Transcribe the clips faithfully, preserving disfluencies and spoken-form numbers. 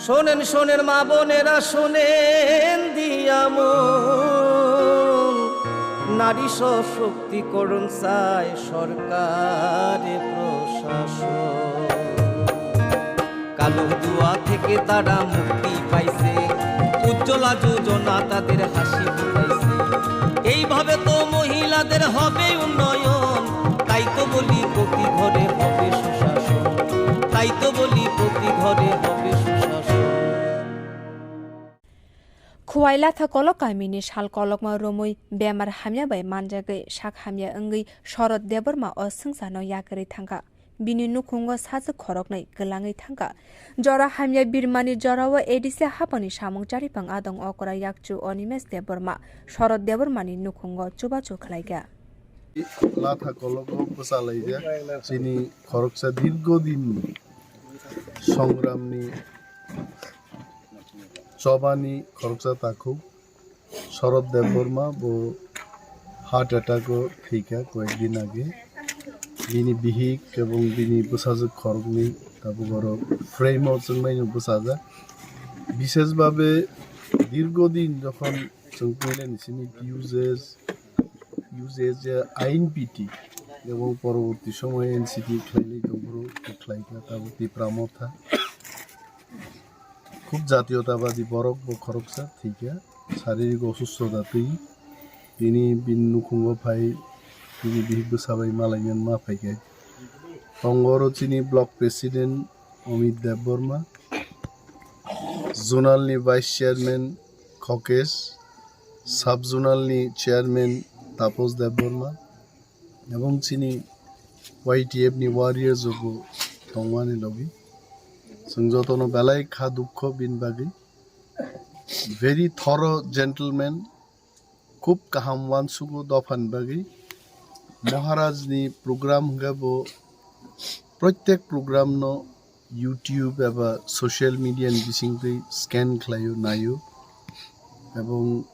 শোনেন, শোনেন মা বোনেরা, শোনেন দিয়া মন, নারী সশক্তিকরণ চায় সরকারে প্রশাসন। কালো ধোঁয়া থেকে তারা মুক্তি পাইছে, উজ্জ্বলা যোজনা তাদের হাসি ফুটাইছে। এইভাবে তো মহিলাদের হবে উন্নয়ন, তাই তো বলি প্রতি ঘরে হবে সুশাসন, তাই তো বলি প্রতি ঘরে হবে সুশাসন। Khuwai Latha Kolok kamini sal kolokma romwi bemar hamya bai manjagwi sak hamya wngwi Shorod Debbarma o swngcharno yakarwi thangkha. Bini nukhungo sajwk khoroknwi kwlangwi thangkha. Jora hamya birmani jorao A D C hapani samung charipang adong okra yakchu Onimes Debbarma Shorod Debbarmani nukhungo chubachu khlaikha. Latha kologo bwchalaijak chini khoroksa dirgo dinni songramni chobani khoroksa takhuk Shorod Debbarma bo heart attack o thwikha koyek din age. Bini bihik ebong bini bwsajwk khoroknwi tabuk oro frame o chwngnaino bwchajak. Bishesh bhabe dirgo din jokhon chwng puilani simi T U J S, U J S je I N P T ebong poroborti somoy N C T khlailai tongphuru khlaikha tabuk Tipra Motha. Khub jatiyotabadi borok bo khoroksa thwikha, saririk osustota twi tini bini nukhungo phai tini bihik bwsa bai malaiman ma phaikha. Tongo oro chini block president Amit Debbarma, zonal ni vice chairman Khokesh, sub zonal ni chairman Taposh Debbarma, ebong chini Y T F ni warriors rokbo tongmani logi. Chwng jotono belai kha dukho bini bagwi. Very thorough gentleman, khub kaham uansugo dophani bagwi. Maharaj ni program hwnkhe bo protek program no YouTube eba social media ni bisingtwi scan khlaio, naio, ebong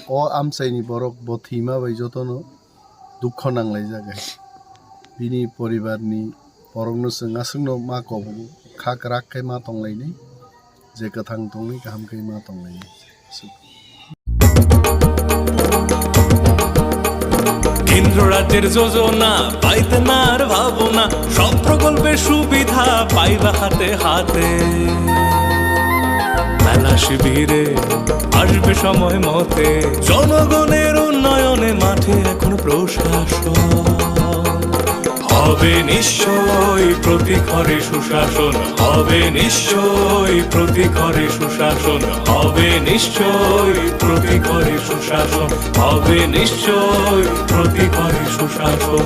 o amchaini borok bo thwima bai jotono dukho nanglaijak hai. Bini poribar ni borokno chwng aswkno ma kobogo, kha kwrak khe ma tonglainai, je kwthang tongwi kaham khe ma tonglainai. কেন্দ্র রাজ্যের যোজনা, পাইতে না আর ভাবনা, সব প্রকল্পের সুবিধা পাইবা হাতে হাতে। মেলা শিবিরে আসবে সময় মতে, জনগণের উন্নয়নে মাঠে এখন প্রশাসন। হবে নিশ্চয়ই প্রতি ঘরে সুশাসন, হবে নিশ্চয়ই প্রতি ঘরে সুশাসন, হবে নিশ্চয়ই প্রতি ঘরে সুশাসন, হবে নিশ্চয়ই প্রতি ঘরে সুশাসন।